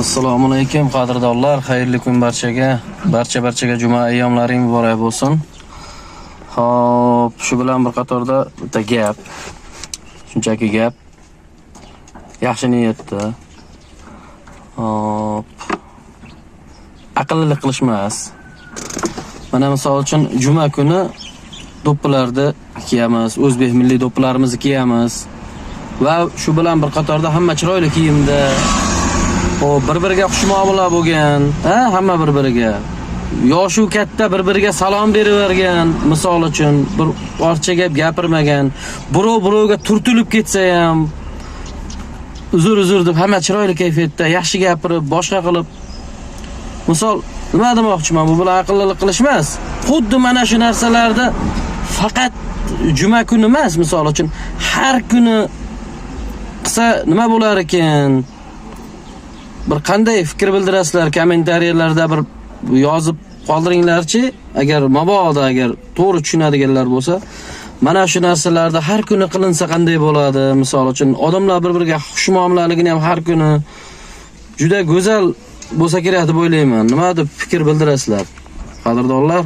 Assalomu alaykum, qadrdonlar, xayrli kun barchaga. Barcha barchaga juma ayyomlaring muborak bo'lsin. Xo'p, shu bilan bir qatorda bitta gap. Shunchaki gap. Yaxshi niyatda. Xo'p. Aqllilik qilish emas. Mana, misol uchun, juma kuni do'ppilarni kiyamiz, o'zbek milliy do'ppilarimizni kiyamiz. Va shu bilan bir qatorda hamma chiroyli kiyimda. Xo'p, bir-biriga xushmuomala bo'lgan, ha, hamma bir-biriga. Yoshu katta bir-biriga salom beravergan, misol uchun, bir ortiqcha gap gapirmagan, birov birovga turtilib ketsa ham uzr, uzr deb hamma chiroyli kayfiyatda, yaxshi gapirib, boshqa qilib. Misol, nima demoqchiman, bu bilan aqllilik qilish emas. Xuddi mana shu narsalarda faqat juma kuni emas, misol uchun, har kuni qilsa nima bo'lar ekan? Bir qanday fikr bildirasizlar, kommentariyalarda bir yozib qoldiringlarchi, agar mabodo agar to'g'ri tushunadiganlar bo'lsa, mana shu narsalarda har kuni qilinsa qanday bo'ladi? Misol uchun, odamlar bir-biriga xushmuomalaligini ham har kuni juda go'zal bo'lsa kerak deb o'ylayman. Nima deb fikr bildirasizlar, qadrdonlar?